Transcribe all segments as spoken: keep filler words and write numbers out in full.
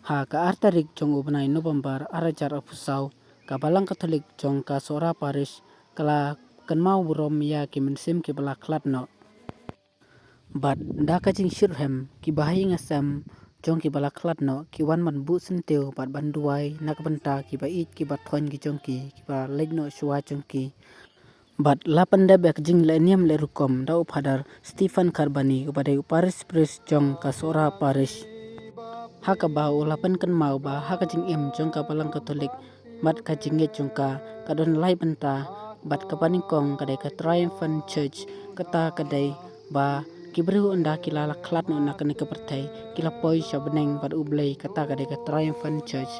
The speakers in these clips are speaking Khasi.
Ha ka ar tarik jong u bnai November ar hajar arphew saw, ka Balang Katholik jong ka Sohra Parish ka la kynmaw burom ïa ki mynsiem kiba la khlad noh. Bad da ka jingshitrhem, ki bahaïing hasem jong kiba la khlad noh ki wan ban buh syntiew bad ban duwai na ka bynta kiba ïeit kiba thoiñ ki jong ki, kiba leit noh shuwa jong ki. Bad la pyndep ïa ka jingleh niam leh rukom da u Phadar Stephen Kharbani, uba dei u Parish Priest jong ka Sohra Parish, ha kaba u la pynkynmaw ba ha ka jingim jong ka Balang Katholik bad ka jingngeit jong ka, ka don lai bynta. Bad kaba nyngkong ka dei ka Triumphant Church, kata ka dei ba ki briew ynda ki la la khlad noh na kane ka pyrthei, ki la poi sha bneng bad U Blei, kata ka dei ka Triumphant Church.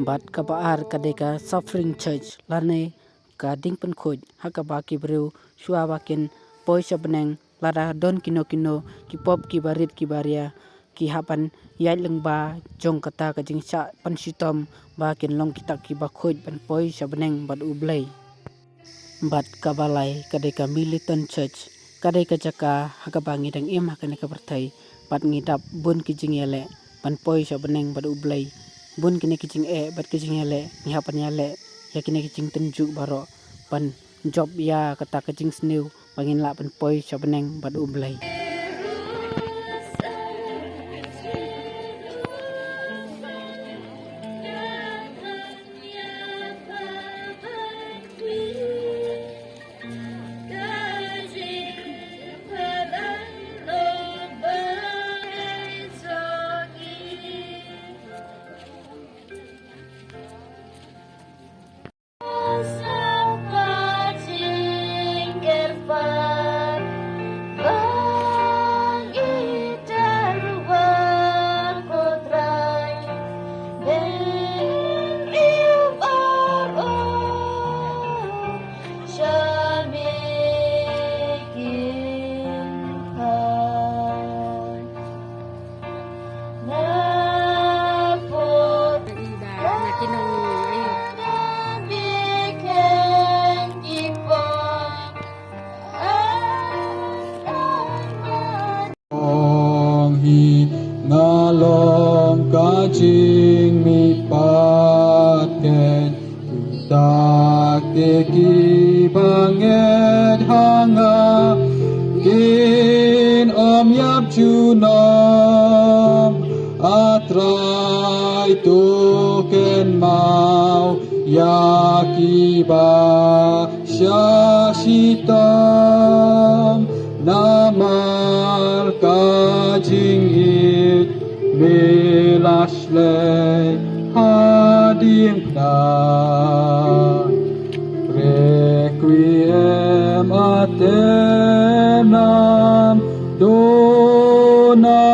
Bad kaba ar ka dei ka Suffering Church, lane ka diengpynkhuid, ha kaba ki briew shuwa ba kin poi sha bneng, lada don kino kino ki pop kiba rit kiba ria, ki hap ban ïaid lyngba jong kata ka jingshah pynshitom ba kin long kita kiba khuid ban poi sha bneng bad U Blei. Bad kaba lai ka dei ka Militant Church, ka dei ka jaka ha kaba ngi dang im ha kane ka pyrthei, bad ngi dap bun ki jingïaleh ban poi sha bneng bad U Blei. Bun kine ki jingeh bad ki jingïaleh ngi hap ban ïaleh ïa kine ki jingtynjuh baroh ban jop ïa kata ka jingsniew ba ngin lah ban poi sha bneng bad U Blei. Ong hi nga long ka jingmihpat ken, kita te kiba ngeit ha nga kin ym ïap junom. A Trai, to kynmaw ïa kiba shah shitom, namar ka jingïeit me la shlei hadien phna. Requiem aeternam dona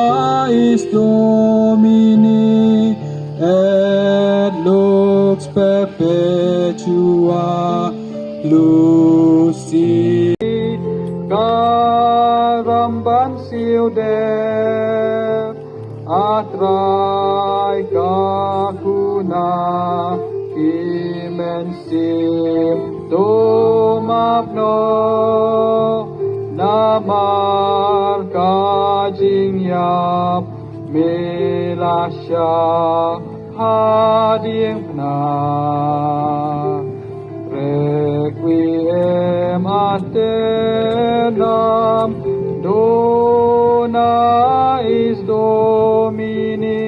eis Domini, et lux perpetua luce. Ka ram ban siew dep, A Trai, ka khun ki mynsiem to map noh, namar ka jingïap me la shah hadien phna. Requiem aeternam dona eis Domini,